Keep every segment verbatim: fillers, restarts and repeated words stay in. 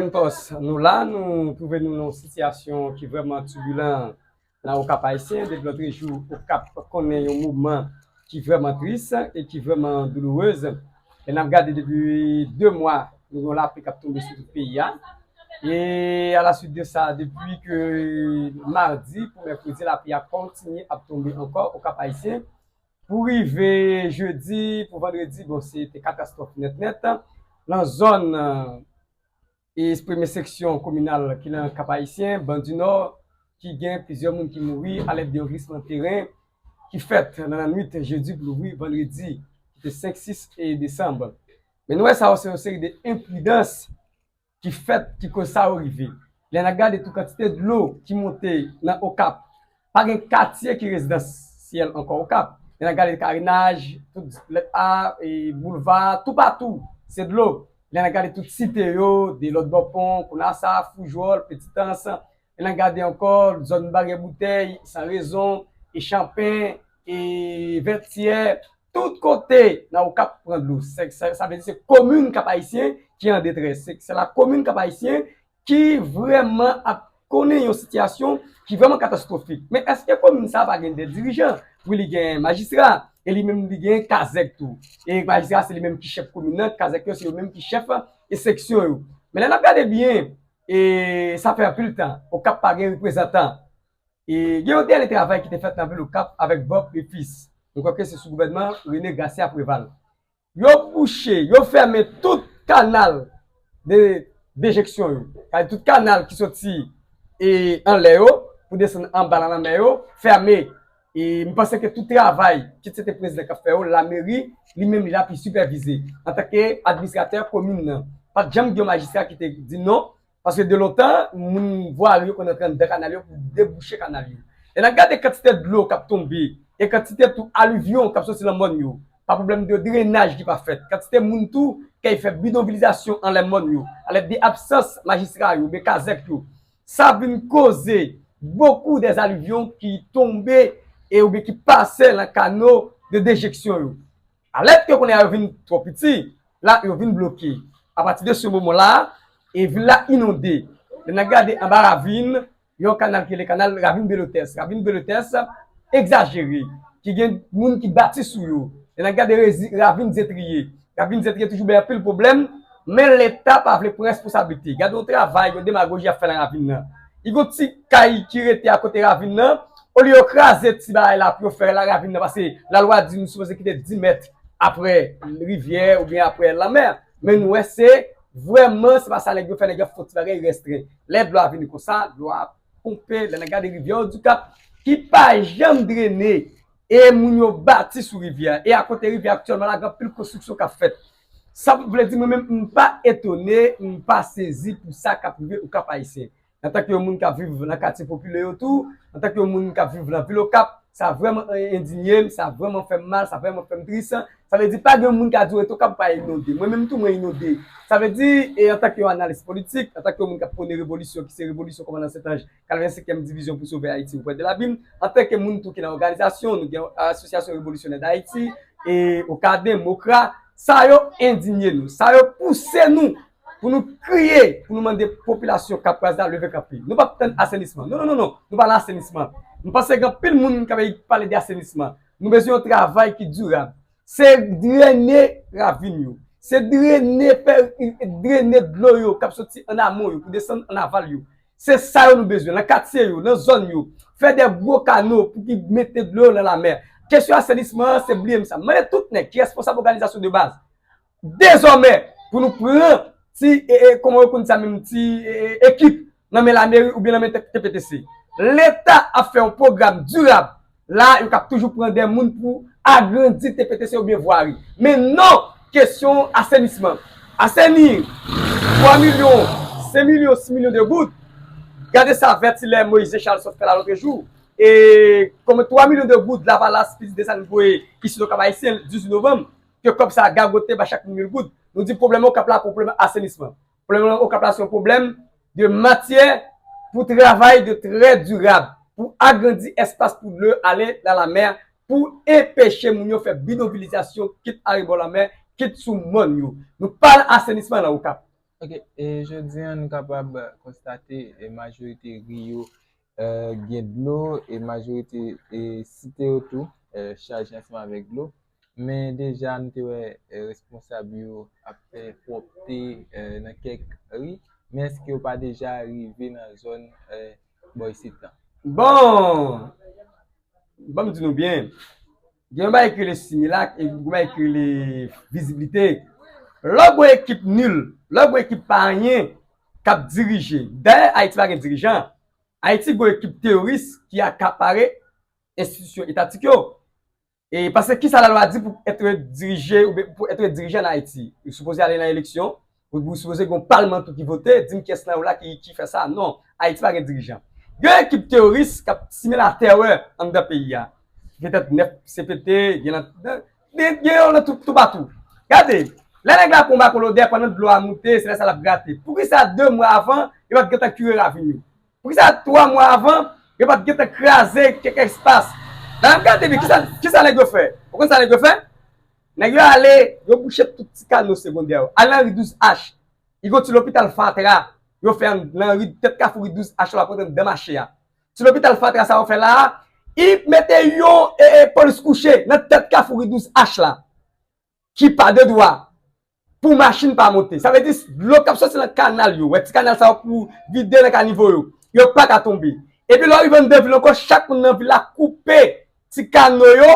Post, nou la, nou twouve nou nan yon sitiyasyon ki vrèman tibilan nan Okap Ayisyen. Depi lòtrejou, Okap konnen yon moman ki vrèman tris e ki vrèman doulourez. E n ap gade depi de mwa, nou gen lapli k ap tonbe sou tout peyi a. E alaswit de sa, depi ke madi pou mèkredi, lapli a kontinye ap tonbe ankò Okap Ayisyen. Pou rive jedi, pou vandredi, bon, se te katastwòf nèt nèt. Nan zòn, e premye seksyon kominal ki nan Kap Ayisyen, Ban di Nò, ki gen plizyè moun ki mouri alèd de yon glisman teren ki fèt nan lannwit jedi pou louvri vandredi, ki te senk, sis e desanm. Men nou wè sa yo se yon seri de enpridans ki fèt, ki koz sa yo rive. Lè n ap gade tou kantite dlo ki monte nan Okap, pa gen katye ki rezidansyèl ankò Okap. Lè n ap gade karenaj, tout lèt A, e boulva, toupatou, se dlo. Lè n ap gade tout site yo, de lòt bò pon, Kounasa, Foujwòl, Petitans. Lè n ap gade ankò, zòn Baryè Boutèy, San Rezon, e Chanpen, e Vètyè, tout kote nan Okap pran dlo. Se, se, sa vle di se komin Kap Ayisyen ki an detrès. Se, se la komin Kap Ayisyen ki vrèman ap konnen yon sitiyasyon ki vrèman katastwofik. Men èske komin sa a pa gen de dirijan? Wi, li gen majistra, e li menm li gen kazèk tou. E majistra se li menm ki chèf komin nan, kazèk yo se yo menm ki chèf e seksyon yo. Men lè n ap gade byen, e sa fè anpil tan, Okap pa gen reprezantan. E gen yon dènye travay ki te fèt nan vil Okap avèk Bob et Fils. Mwen kwè ke se sou gouvènman Rene Gracia Preval. Yo bouche, yo fèmen tout kanal de, dejeksyon yo. Sa vle di tout kanal ki soti e anlè yo, pou desann anba nan lanmè yo, fèmen. E m panse ke tout travay, kit se te prezidan k ap fè yo, lameri, li menm li la pou sipèvize. Antanke administratè komin nan, pa t janm gen yon majistra ki te di non, paske de lontan, moun vwari yo konn antre anndan kanal yo pou debouche kanal yo. E n ap gade kantite dlo k ap tonbe, e kantite tou alivyon k ap soti nan mòn yo, pa pwoblèm de drenaj ki pa fèt. Kantite moun tou k al fè bidonvilizasyon anlè mòn yo, alèd de absans majistra yo, oubyen kazèk yo. Sa vin koze bokou dè alivyon ki tonbe e oubyen ki pase nan kano de dejeksyon yo. Alèd ke kounye a yo vin twò piti, la yo vin bloke. Apati de se moman la, e vil la inonde. Lè n ap gade anba ravin, yon kanal ki rele kanal Ravin Belotès. Ravin Belotès egzajere, ki gen moun ki bati sou yo. Lè n ap gade rezi, ravin Zetriye. Ravin Zetriye toujou bay anpil pwoblèm, men Leta pa vle pran responsablite. Gade yon travay, yon demagoji y ap fè nan ravin nan. Li gon ti kay ki rete akote ravin nan, olye yo kraze ti bagay la pou yo fè la ravin nan, paske lalwa di nou sipoze kite dis mèt aprè rivyè oubyen aprè lanmè. Men nou wè se vrèman, se pa sa nèg yo fè, nèg yo ap fè yon ti bagay restren. Lè dlo a vini konsa, dlo a ponpe, lè n ap gade rivyè Odikap, ki pa janm drene, e moun yo bati sou rivyè a. E akote rivyè a aktyèlman la, gen anpil konstriksyon k ap fèt. Sa vle di mwen menm, m pa etone, m pa sezi pou sa k ap rive Okap Ayisyen. Antanke yon moun k ap viv nan katye popilè yo tou, antanke yon moun k ap viv nan vil Okap, sa vrèman endinye m, sa vrèman fè m mal, sa vrèman fè m tris. Sa vle di pa gen yon moun k ap di w rete Okap ou pa inonde. Mwen menm tou, mwen inonde. Sa vle di, e antanke yon analis politik, antanke yon moun k ap pwone revolisyon, ki se revolisyon kòmandan Sentanj, katrevensenkyèm divizyon pou sove Ayiti oprè de labim, antanke moun tou ki nan òganizasyon, nou gen Asosyasyon Revolisyonè Dayiti, e Okaden, Mokra, sa yo endinye nou, sa yo pouse nou pou nou kriye, pou nou mande popilasyon Kapraz la leve kanpe. Nou p ap tann asenisman. Non, non, non, non. Nou pa nan asenisman. M panse gen anpil moun k ap pale de asenisman. Nou bezwen yon travay ki dirab. Se drene ravin yo. Se drene, fè, drene dlo yo k ap soti an amon yo, pou desann an aval yo. Se sa yo nou bezwen, nan katye yo, nan zòn yo. Fè de gwo kano pou ki mete dlo yo nan lamè. Kesyon asenisman an, se bliye m sa. Mande tout nèg ki responsab òganizasyon de baz. Dezòmè, pou nou pran ti, e, e, kòman yo konn di sa menm, ti, e, e, ekip nan men lameri oubyen nan men T P T C. Leta ap fè yon pwogram dirab. La, yo k ap toujou pran de moun pou agrandi T P T C oubyen vwari. Men non, kesyon asenisman. Aseni twa milyon, senk milyon, sis milyon de goud. Gade sa Vètilè Moïse Jean Charles sot fè la lòt jou. E kòman twa milyon de goud Lavalas, Pitit Desalin voye isit Okap Ayisyen, dizuit novanm, ke kòb sa a gagote ba chak moun mil goud. Nou di pwoblèm Okap la, pwoblèm asenisman. Pwoblèm Okap la, se yon pwoblèm de matyè pou travay de trè dirab, pou agrandi espas pou dlo ale nan lamè, pou enpeche moun yo fè bidonvilizasyon, kit arebò lamè, kit sou mòn yo. Nou pa nan asenisman nan Okap. Ok, e jodi a nou kapab konstate e majorite ri yo e, gen dlo e majorite e site yo tou e, chaje ansanm avèk dlo. Men deja nou te wè e, responsab yo ap fè pwòpte e, nan kèk ri. Men èske yo pa deja rive nan zòn e, bò isit lan? Bon, ban m di nou byen, gen yon bagay ki rele similak e yon bagay ki rele viziblite. Lè w gen yon ekip nil, lè w gen yon ekip pa anyen k ap dirije. Dayè, Ayiti pa gen dirijan. Ayiti gen yon ekip teyoris ki akapare enstitisyon etatik yo. E paske kisa lalwa di pou etre dirije oubyen pou etre dirijan an Ayiti? Ou sipoze ale nan eleksyon, ou, ou sipoze gen yon palman tou ki vote, di m kiyès nan yo la ki, ki fè sa. Non, Ayiti pa gen dirijan. Gen yon ekip teyoris k ap simen latèrè anndan peyi a. Gen tèt nèf C P T, gen nan, gen, gen yo nan tou, toupatou. Gade, lè nèg la pran yon bako lodè pandan dlo a moute, se lè sa l ap grate. Poukisa de mwa avan, yo pa t gentan kire ravin yo? Poukisa twa mwa avan, yo pa t gentan kraze kèk espas? La, n ap gade byen, kisa, kisa nèg yo fè? Ou konn sa nèg yo fè? Nèg yo ale, yo bouche tout ti kano segondè yo. Al nan ri douz H. Li gen yon ti lopital fatra, yo fè nan ri tèt kafou ri douz H la, w ap rantre anndan mache a. Ti lopital fatra sa yo fè la a, li mete yon e, e, polis kouche nan tèt kafou ri douz H la. Ki pa de dwa pou machin pa monte. Sa vle di dlo k ap soti nan kanal yo, wè ti kanal sa yo pou vide nan kanivo yo, yo pa ka tonbe. Epi lè w rive anndan vil ankò, chak moun nan vil la koupe ti kano yo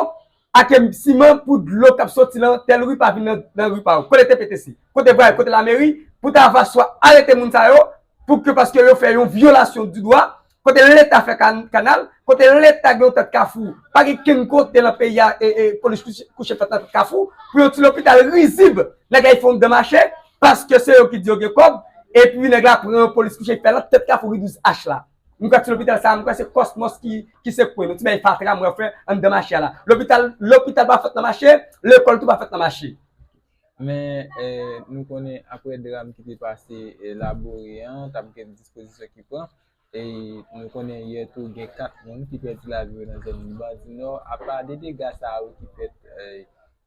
ak siman pou dlo k ap soti nan tèl ri pa vin nan, nan ri pa yo. Kote T P T C? Kote Vray? Kote lameri? Pou ta va swa arete moun sa yo, pou ke paske yo fè yon vyolasyon di dwa, kote leta fè kan, kanal, kote leta gen yon tèt kafou, pa gen kenn kote nan peyi a e, e, polis kouche, kouche fèt nan tèt kafou, pou yon ti lopital rizib, nèg la fè anndan mache, paske se yo ki di yo gen kòb, epi nèg la pran yon polis kouche fè nan tèt kafou ri douz H la. M kwè ti lopital sa, m kwè se kòsmòs ki, ki sekwe, nou ti bay fatra mwen fè anndan mache a la. Lopital, lopital pa fèt nan mache, lekòl tou pa fèt nan mache. Men e, nou konnen apre dram ki te pase e, Labori an, t ap gen dispozisyon ki pran. E nou konnen yè tou gen kat moun ki pèdi lavi yo nan zòn Bandi Nò. Apa de dega sa yo ki fèt e,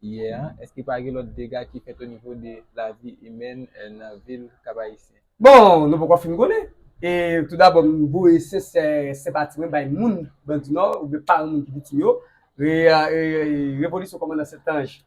yè an, èske pa gen lòt dega ki fèt onivo de lavi imèn e, nan vil Kap Ayisyen? Bon, nou poko fin konnen. E toudabò, m voye sensè senpati mwen bay moun Bandi Nò oubyen paran moun ki viktim yo. E, e, e, revolisyon kòmandan Sentanj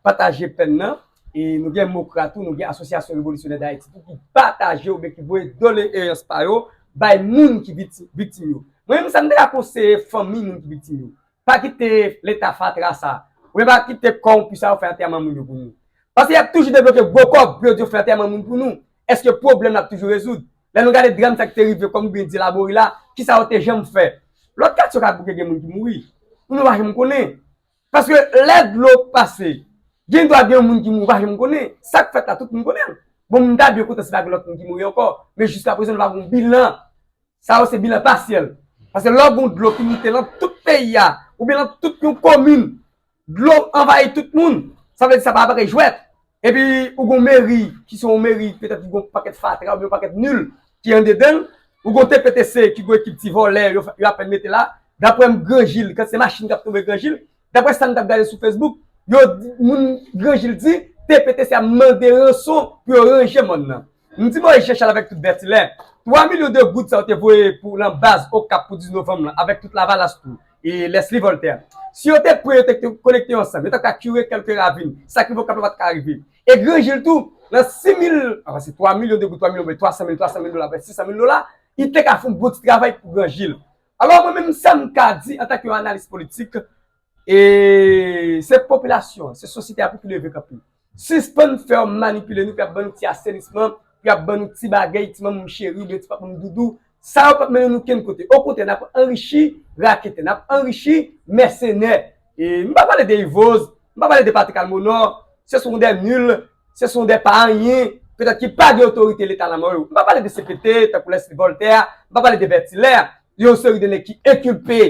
pataje pèn nan. E nou gen Mokra tou, nou gen Asosyasyon Revolisyonè Dayiti tou ki pataje oubyen ki voye doleyans pa yo bay moun ki viktim, viktim yo. Mwen menm sa m te ka konseye fanmi moun ki viktim yo. Pa kite leta fatra sa, oubyen pa kite kòwonpi sa yo fè antèman moun yo pou nou. Paske y ap toujou debloke gwo kòb pou yo di yo fè antèman moun pou nou. Èske pwoblèm la ap toujou rezoud? Lè nou gade dram sa ki te rive kòm oubyen di Labori la, kisa yo te janm fè? Lòt katye yo ka bouke gen moun ki mouri. Nou, nou pa janm konnen. Paske lè dlo pase, gen dwa gen yon moun ki mouri, ou pa janm konnen. Sa k fèt la, tout moun konnen l. Bon, m ta byen kontan si pa gen lòt moun ki mouri ankò. Men jiskaprezan, nou pa gen yon bilan. Sa yo se bilan pasyèl. Paske lè w gen yon dlo ki moute nan tout peyi a, oubyen nan tout yon komin, dlo anvayi tout moun, sa vle di sa pa bagay jwèt. Epi ou gen yon meri ki se yon meri, petèt ki gen yon pakèt fatra oubyen yon pakèt nil ki andedan l. Ou gen yon T P T C ki gen yon ekip ti vòlè yo, yo apèn mete la. Daprè m, Granjil, kantite machin k ap tonbe Granjil, daprè sa n t ap gade sou Facebook, yo di, moun Granjil di, T P T C ap mande ranson pou yo ranje mòn nan. M di Moyiz Jan Chal avèk tout Bètilè, twa milyon de goud sa yo te voye pou nan baz Okap pou diz novanm lan avèk tout Lavalas tou e Leslie Voltaire. Si yo te pre, yo te konekte yo ansanm, yo t ap ka kire kèlke ravin, sa k rive Okap la pa t ka rive. E Granjil tou, nan sis mil, anfen se twa milyon de goud, twa milyon, twa san mil, twa san mil dola, prèske sis san mil dola, li te ka fè yon bon ti travay pou Granjil. Alò mwen menm sa m ka di antanke yon analis politik, e se popilasyon an, se sosyete a pou ki leve kanpe. Sispann fè yo manipile nou, pou y ap ban nou ti asenisman, pou y ap ban nou ti bagay, ti manman m cheri oubyen ti papa m doudou. Sa yo p ap mennen nou kenn kote. Okontrè, n ap anrichi raketè, n ap anrichi mèsenè. E m pa pale de Yvoz, m pa pale de Patrick Almonor, ce sont des nuls, ce sont des pa anyen, petèt ki pa gen otorite leta nan men yo. M pa pale de C P T, tankou Leslie Voltaire, m pa pale de Bètilè, yon seri de nèg ki enkilpe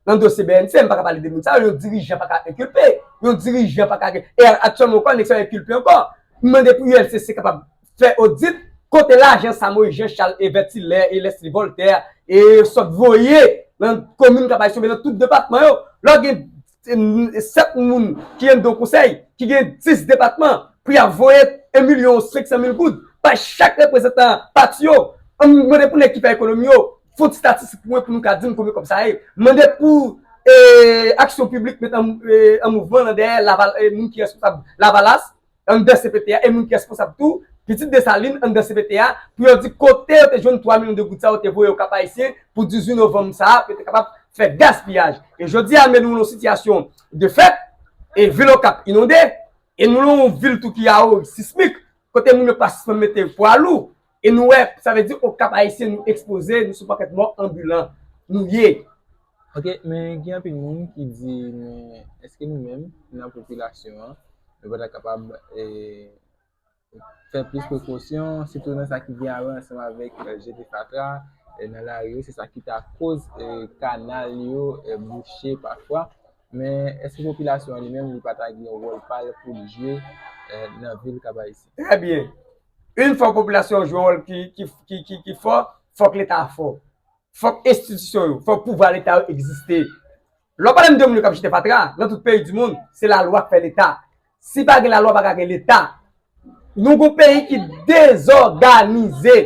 nan dosye B N C, m pa ka pale de moun sa yo, yon dirijan pa ka enkilpe, yon dirijan pa ka gen, e aktyèlman ankò, nèg sa yo enkilpe ankò. M mande pou U L C C kapab fè odit, kote lajan sa Moyiz Jan Chal e Bètilè e Leslie Voltaire e sot voye nan komin Kap Ayisyen oubyen nan tout depatman yo. Lè w gen sèt moun ki anndan yon konsèy, ki gen dis depatman, pou y ap voye yon milyon senk san mil goud pa chak reprezantan pati yo. An mande pou nèg ki fè ekonomi yo, fè yon ti statistik pou mwen pou nou ka di m konbyen kòb sa ye. Mande pou eh, aksyon piblik met an, eh, an mouvman nan dèyè Laval, eh, moun ki responsab Lavalas anndan C P T A e moun ki responsab tou Pitit Desalin anndan C P T A pou yo di kote yo te jwenn twa milyon de goud sa yo te voye yo Kap Ayisyen pou dizuit novanm sa a pou yo te kapab fè gaspiyaj. E jodi a, men nou nan yon sitiyasyon de fèt, e vil Okap inonde, e nou nan yon vil tou ki a o sismik, kote moun yo pa sispann mete pwa lou, e nou wè, sa vle di Okap Ayisyen nou ekspoze, nou se yon pakèt mò anbilan, nou ye. Ok, men gen anpil moun ki di, men èske nou menm, nan popilasyon an, nou pa ta kapab eh, fè plis prekosyon, sitou nan sa ki gen a wè ansanm avèk eh, jete fatra eh, nan lari yo, se sa ki ta koz eh, kanal yo eh, bouche pafwa. Men èske popilasyon an li menm li pa ta gen yon wòl pa l pou l jwe eh, nan vil Kap Ayisyen? Trè byen. Yon fwa popilasyon an jwe yon wòl ki, ki, ki, ki, ki fò, fòk Leta fò. Fòk enstitisyon yo, fòk pouvwa Leta yo egziste. Lè w pale m de moun yo k ap jete fatra, nan tout peyi di monn, se lalwa k fè Leta. Si pa gen lalwa, pa ka gen Leta. Nou gen yon peyi ki dezòganize.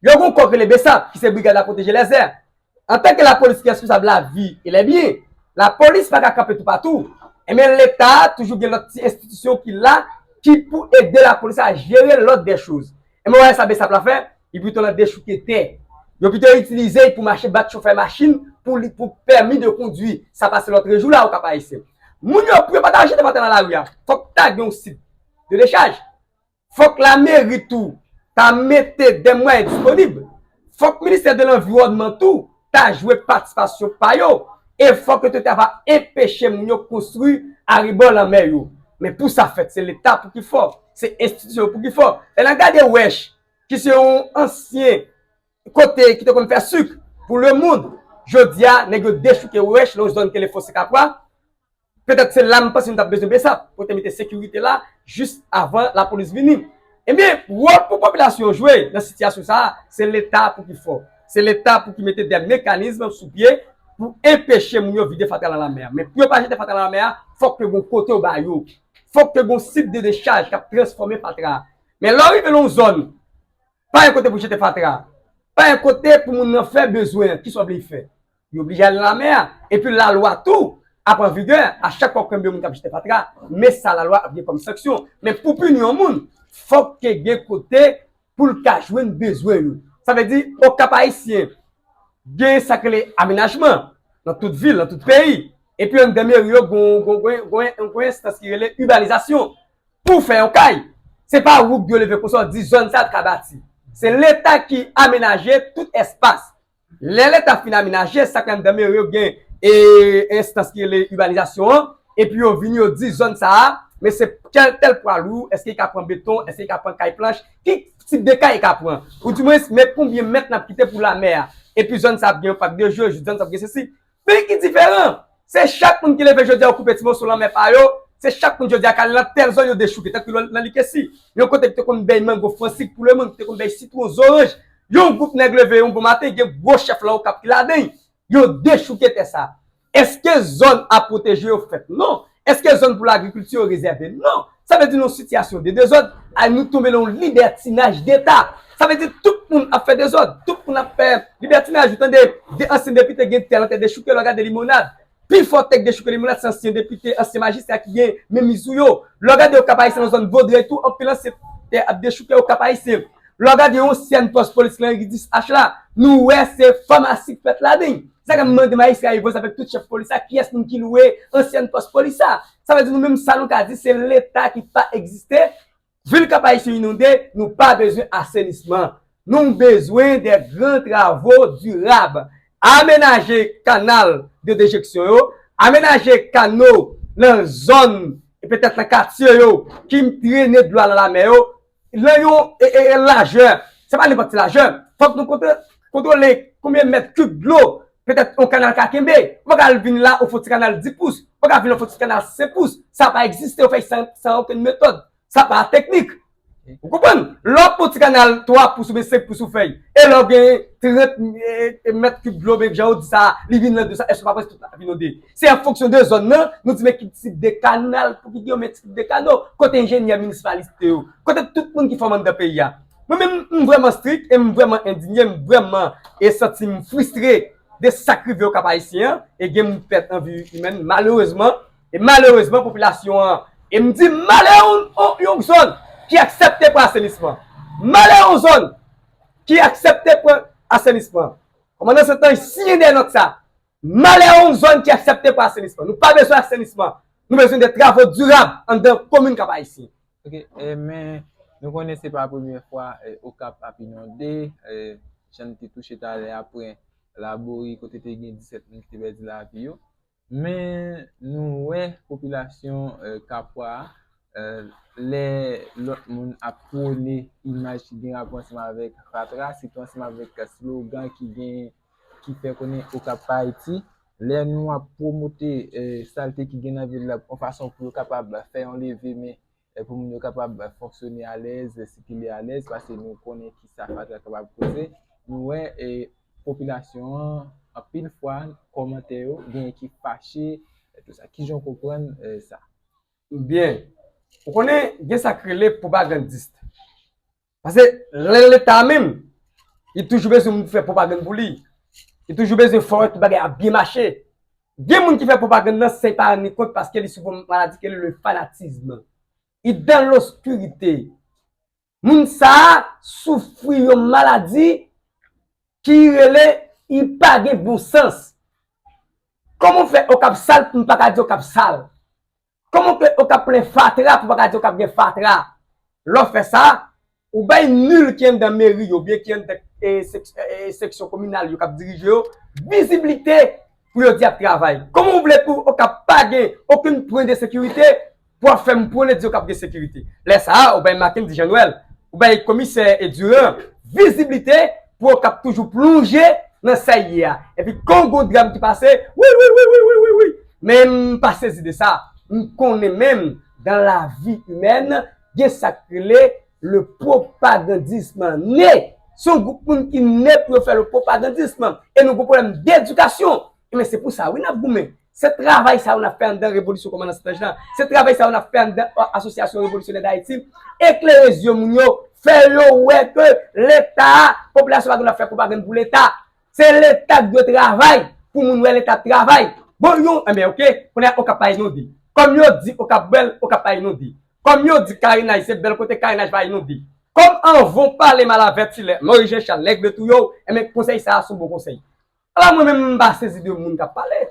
Yo gen yon kò k rele BSAP, ki se Brigade la Protéger les Aires. Antanke lapolis ki responsab lavi e lè byen, lapolis pa ka kanpe toupatou. Enben, Leta a toujou gen lòt ti enstitisyon ki la ki pou ede lapolis a jere lòt dè choz. Enben, w wè sa BSAP la fè? Li pito nan dechouke tè. Yo pito itilize l pou mache bat chofè machin pou li pou pèmi de kondwi. Sa pase lòt rejou la Okap Ayisyen. Moun yo pou yo pa ta jete fatra nan lari a, fòk ta gen yon sit de dechaj. Fòk lameri tou ta mete dè mwayen disponib. Fòk ministè de lanviwònman tou ta jwe patisipasyon pa yo. E fòk yo tou ta va enpeche moun yo konstwi arebò lanmè yo. Men pou sa fèt, se Leta pou ki fò, se enstitisyon yo pou ki fò. Lè n ap gade Wèch, ki se yon ansyen kote ki te konn fè sik pou lemonn, jodi a, nèg yo dechouke Wèch nan yon zòn ki rele Fosé Kapwa. Petèt se la m panse nou t ap bezwen BSAP pou te mete sekirite la jis avan lapolis vini. Ebyen, wòl pou popilasyon an jwe nan sitiyasyon sa a, se Leta pou ki fò. Se Leta pou ki mete de mekanizm sou pye pou enpeche moun yo vide fatra nan lanmè a. Men pou yo pa jete fatra nan lanmè a, fòk yo gen yon kote yo ba yo. Fòk yo gen yon sit de dechaj k ap transfòme fatra a. Men lè w rive nan yon zòn, pa gen kote pou jete fatra, pa gen kote pou moun nan fè bezwen an, kisa w vle l fè? Li oblije ale nan lanmè a. Epi lalwa tou ap an vigè a chak fwa w kenbe moun k ap jete fatra. Men sa lalwa ap gen kòm sanksyon. Men pou pini yon moun, fòk ke gen kote pou l ka jwenn bezwen yo. Sa vle di, Okap Ayisyen gen sa k rele amenajman nan tout vil, nan tout peyi. Epi anndan meri yo, gen yon enstans ki rele ibanizasyon. Pou w fè yon kay, se pa ou k dwe leve konsa w di zòn sa a ka bati. Se Leta ki amenaje tout espas. Lè Leta fin amenaje, sa k anndan meri yo gen enstans ki rele ibanizasyon an, epi yo vini yo di zòn sa a, men se tèl, tèl pwa lou, èske li ka pran beton, èske li ka pran kay planch, ki tip de kay li ka pran. Oudimwens, men konbyen mèt n ap kite pou lanmè a. Epi zòn sa a ap gen yon pak de je, zòn sa a ap gen sesi. Peyi ki diferan. Se chak moun ki leve jodi a yo koupe ti moso lanmè pa yo. Se chak moun jodi a k al nan tèl zòn yo dechouke. Tankou nan Likesi, yon kote ki te konn bay mango fransik pou lemonn, ki te konn bay sitwon, zoranj. Yon gwoup nèg leve yon bon maten, gen gwo chèf lan Okap ki ladan l. Yo dechouke tè sa. Èske zòn a pwoteje yo fèt? Non. Èske zòn pou lagrikilti yo rezève? Non. Sa vle di nan yon sitiyasyon de dezòd, a nou tonbe nan yon libètinaj deta. Sa vle di tout moun ap fè dezòd, tout moun ap fè libètinaj. Ou tande de ansyen depite gen tè lan te dechouke, lè w gade Limonad. Pifò tè k dechouke Limonad se ansyen depite, ansyen majistra ki gen menm izou yo. Lè w gade Okap Ayisyen nan zòn Vodrèy tou, anpil ansyen tè ap dechouke Okap Ayisyen. Lè w gade yon ansyèn pòs polis lan Henri dis H la, nou wè se famasi k fèt ladan l. Sa k ap mande majistra Evans avèk tout chèf polis la, kiyès moun ki lwe ansyèn pòs polis sa? Sa vle di nou menm sa nou ka di se Leta ki pa egziste. Vil Kap Ayisyen inonde, nou pa bezwen asenisman. Nou bezwen de gran travo dirab. Amenaje kanal de dejeksyon yo, amenaje kano nan zòn e petèt nan katye yo ki drene dlo a nan lamè yo, nan yon e, e, e lajè. Se pa nenpòt ti lajè. Fòk nou kontwole konbyen mèt kib dlo petèt yon kanal ka kenbe. Ou pa ka al vin la, ou fè yon ti kanal dis pous. Ou pa ka vin la, ou fè yon ti kanal senk pous. Sa pa egziste, ou fè l san, san okenn metòd. Sa pa teknik. Ou konprann? Lè w ap fè yon ti kanal twa pous oubyen senk pous ou fè l. E lè w gen trant mèt kib dlo, oubyen jan yo di sa, li vin nan dlo sa, èske w pa panse tout la ap inonde? Se an fonksyon de zòn nan, nou di men ki tip de kanal pou ki gen yo, men ki tip de kano. Kote enjenyè minisipalite yo? Kote tout moun ki fòme anndan peyi a? Mwen menm, m vrèman strik e m vrèman endinye, m vrèman e santi m fristre de sa k rive Okap Ayisyen an, e gen m pèt an vi imèn, malerezman, e malerezman, popilasyon an, e m di malè yon, yon, yon zòn ki aksepte pran asenisman, malè yon zòn ki aksepte pran asenisman. Kòmandan Sentanj siyen dèyè nòt sa. Malè yon zòn ki aksepte pran asenisman. Nou pa bezwen asenisman. Nou bezwen de travo dirab anndan komin Kap Ayisyen. Ok, e, men nou konnen se pa premye fwa e, Okap ap inonde, e, jan n te touche talè apre Labori kote te gen disèt moun ki te pèdi lavi yo. Men nou wè popilasyon e, Kapwa a, e, lè lòt moun ap pwone imaj ki gen rapò ansanm avèk fatra, sitou ansanm avèk slogan ki gen ki fè konnen Okap pa Ayiti, lè nou ap pwomote e, salte ki gen nan vil la yon fason pou yo kapab fè yon leve men e, pou moun yo kapab fonksyone alèz, sikile alèz, paske nou konnen ki sa fatra kapab koze. Nou wè e, popilasyon an, anpil fwa, kòmantè yo, genyen ki fache, e, tout sa. Kijan w konprann e, sa? Byen, ou konnen gen sa k rele pwopagandis. Paske lè Leta menm, li toujou bezwen moun pou fè pwopagann pou li. Li toujou bezwen fè wè tout bagay ap byen mache. Gen moun ki fè pwopagann nan san pa rann li kont paske li soufri yon maladi ki rele le fanatisme. Li dans l'obscurité. Moun sa a soufri yon maladi ki rele li pa gen bon sans. Kòman w fè Okap sal pou m pa ka di Okap sal? Kòman w fè Okap plen fatra pou w pa ka di Okap gen fatra? Lè w fè sa, ou bay nil ki anndan meri yo, oubyen ki anndan e, sek- e, seksyon kominal yo k ap dirije yo, viziblite pou yo di y ap travay. Kòman w vle pou Okap pa gen okenn pwen de sekirite pou w ap fè m pwone di Okap gen sekirite? Lè sa a, ou bay Mackendy Jean Noël, ou bay komisè Durand viziblite pou Okap toujou plonje nan sa l ye a. Epi kon gon dram ki pase, wi, wi, wi, wi, wi, wi, wi. Men m pa sezi de sa. M konnen menm, dans la vie humaine, gen sa k rele le propagandisme né. Se yon gwoup moun ki ne pou yo fè le propagandisme. E nou gon pwoblèm dedikasyon. Ebyen, se pou sa, wi, n ap goumen. Se travay sa yo n ap fè anndan Revolisyon Kòmandan Sentanj lan. Se travay sa yo n ap fè anndan Asosyasyon Revolisyonè Dayiti. Eklere zye moun yo, fè yo wè ke Leta, popilasyon pa gen dwa fè pwopagann pou Leta. Se Leta ki dwe travay pou moun wè Leta ap travay. Bon, yon, enben, oke, kounye a Okap pa inonde. Kòm yo di Okap bèl, Okap pa inonde. Kòm yo di Karenaj se bèl kote, Karenaj pa inonde. Kòm anvan w pale mal avèti lè Moyiz Jan Chal nèg de touye w, enben, konsèy sa a se yon bon konsèy. Ala mwen menm m pa sezi de moun k ap pale.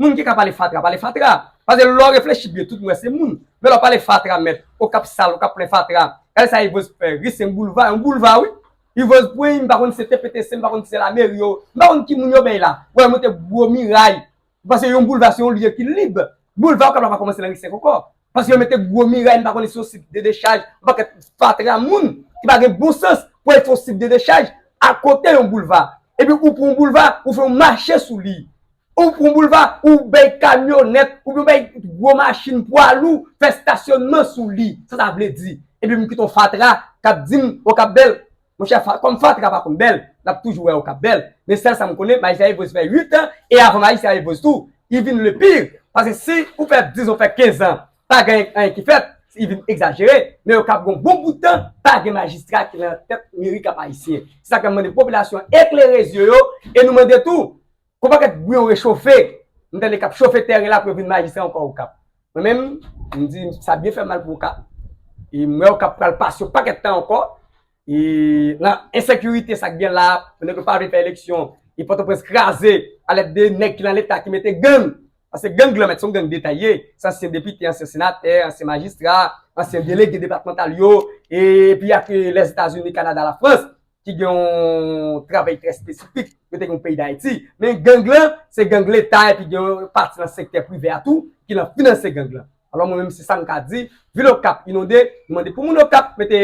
Moun ki ka pale fatra, pale fatra. Paske lè w reflechi byen, tout moun wè se moun. Men lè w pale fatra, mèt, Okap sal, Okap plen fatra. Gade sa Yves Rose fè, ri se yon boulva, yon boulva wi. Yves Rose pran, m pa konn si se T P T C, m pa konn si se lameri yo, m pa konn ki moun yo bay la. Wè, monte gwo miray. Paske yon boulva se yon lye ki lib. Boulva Okap la pa kòmanse nan ri senk ankò. Paske yo mete gwo miray, m pa konnen si yon sit de dechaj, yon pakèt fatra moun ki pa gen bon sans pou al fè yon sit de dechaj akote yon boulva. Epi ou pran yon boulva, ou fè yon mache sou li. Ou pran yon boulva, ou bay kamyonèt, oubyen ou bay gwo machin pwa lou, fè stasyònman sou li. Sa sa vle di? Epi m kite yon fatra k ap di m Okap bèl. Monchè, fa- kòm fatra pa konn bèl, n ap toujou wè Okap bèl. Men sèl sa m konnen, majistra Yves Rose fè uit an, e avan majistra Yves Rose tou, li vin le pire. Paske si ou fè diz an, ou fè kenz an, pa gen anyen ki fèt, li vin egzajere. Men Okap gon bon bout tan, pa gen majistra ki nan tèt meri Kap Ayisyen. Se sa k fè m mande popilasyon an eklere zye yo, e nou mande tou, gon pakèt bouyon rechofe, m tande k ap chofe tèren la pou yo vin majistra ankò Okap. Mwen menm, m di sa byen fè mal pou Okap. E m wè Okap pral pase yon pakèt tan ankò. E nan ensekirite sa k gen la, pandan ke yo pa vle fè eleksyon, e Pòtoprens kraze alèd de nèg ki nan Leta ki mete gang. Paske gang lan mèt se yon gang deta ye. Se ansyen depite, ansyen senatè, ansyen majistra, ansyen delege depatmantal yo, e epi ak Lèzetazini, Kanada, Lafrans ki gen yon travay trè espesifik, yo te gen yon peyi Dayiti. Men gang lan, se gang Leta, epi gen yon pati nan sektè prive a tou ki nan finanse gang lan. Alò mwen menm se sa m ka di, vil Okap inonde, nou mande pou moun Okap mete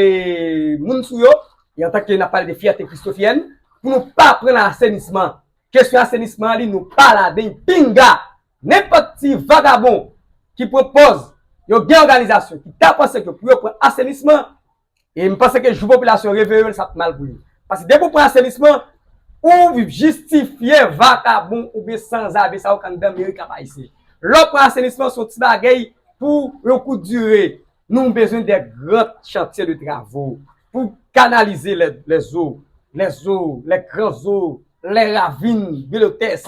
moun sou yo, e antanke n ap pale de fyète kristofyèn, pou nou pa pran nan asenisman. Kesyon asenisman an li, nou pa ladan l pinga. Nenpòt ti vagabon ki pran pòz yo gen òganizasyon, ki ta panse ke pou yo pran asenisman, e m panse ke jou popilasyon reveye yo, sa ap mal pou yo. Paske depi w pran asenisman, ou jistifye vagabon oubyen sanzave sa yo k anndan meri Kap Ayisyen. Lè w pran asenisman, se yon ti bagay pou yon kout dire. Nou bezwen de gran chantye de travo. pour canaliser les, les eaux, les eaux, les grands eaux, les ravines, bibliothèques,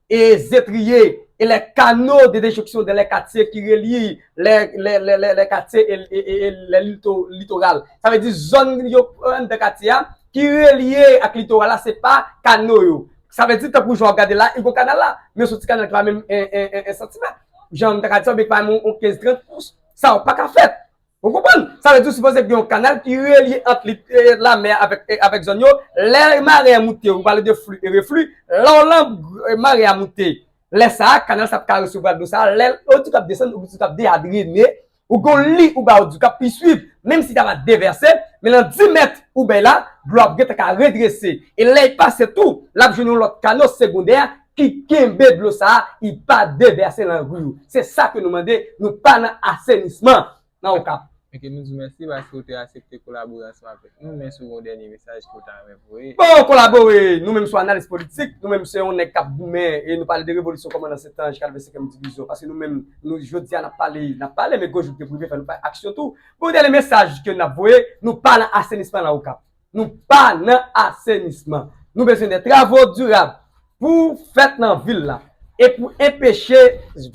et les étriers, et les canaux de déjection dans les quartiers qui relient les, les, les, les, les quartiers et, et, et, et les lito- littorales. Sa vle di zòn yo anndan katye a ki relye ak litoral la, se pa kano yo. Sa vle di tankou jan w ap gade la, e gon kanal la, men se yon ti kanal ki pa menm en, en, en, en santimèt. Jan m ta ka di sa, oubyen ki pa menm yon kenz trant pous. Sa yo pa ka fèt. Ou konprann? Sa vle di ou sipoze gen yon kanal ki relye ant li, e, lamè avèk, e, avèk zòn yo. Lè mare a moute, ou pale de flux et reflux, lè w lan, e, mare a moute, lè sa a, kanal sa ap ka resevwa dlo sa a, lè ou di k ap desann, ou di k ap de a drene, ou gon li ou ba ou di k ap pi swiv, menm si ta va devèse, men nan dis mèt ou bay la, dlo ap gentan ka redrese. E lè l pase tou, l ap jwenn yon lòt kano segondè ki kenbe dlo sa a, li pa devèse nan ri yo. Se sa ke nou mande, nou pa nan asenisman nan Okap. Ok, nou di w mèsi paske w te aksepte kolabore ansanm avèk nou, men si w gen yon dènye mesaj ke w ta renmen voye. Bon, kolabore, nou menm se yon analis politik, nou menm se yon nèg k ap goumen e nou pale de revolisyon kòmandan Sentans jiska levensenkyèm divizyon, paske nou menm, nou jodi a n ap pale, n ap pale, men gon jou k te prive, fò nou fè aksyon tou. Bon, dènye mesaj ke n ap voye, nou pa nan asenisman nan Okap. Nou pa nan asenisman. Nou bezwen de travaux durables pou fèt nan vil la e pou enpeche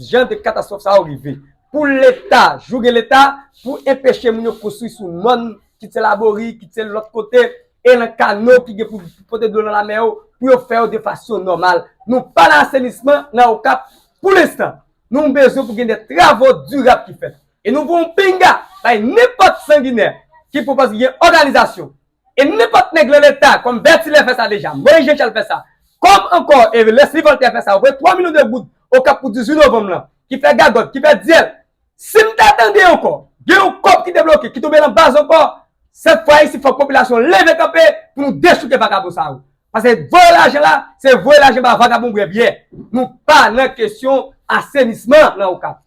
jan de katastwòf sa yo rive. Pou Leta, jou gen Leta, pou enpeche moun yo konstwi sou mòn, kit se Labori, kit se lòt kote, e nan kano ki gen pou pote dlo nan lamè yo, pou yo fè yo de fason nòmal. Nou pa nan asenisman nan Okap pou lenstan. Nou bezwen pou gen de travaux durables ki fèt. E nou voye yon pinga bay nenpòt sanginè ki pwopoze gen òganizasyon. E nenpòt nèg nan Leta, kòm Bertilè fè sa deja, Moyiz Jan Chal fè sa, kòm ankò e Leslie Voltaire fè sa, yo voye twa milyon de goud Okap pou dizuit novanm lan, ki fè gagòt, ki fè dyèl. Si m ta tande ankò, gen yon kòb ki debloke, ki tonbe nan baz ankò, sèt fwa isi, fòk popilasyon leve kanpe pou nou dechouke vakabon sa yo. Paske voye lajan la, se voye lajan ba vakabon bwè byè. Nou pa nan kesyon asenisman nan Okap.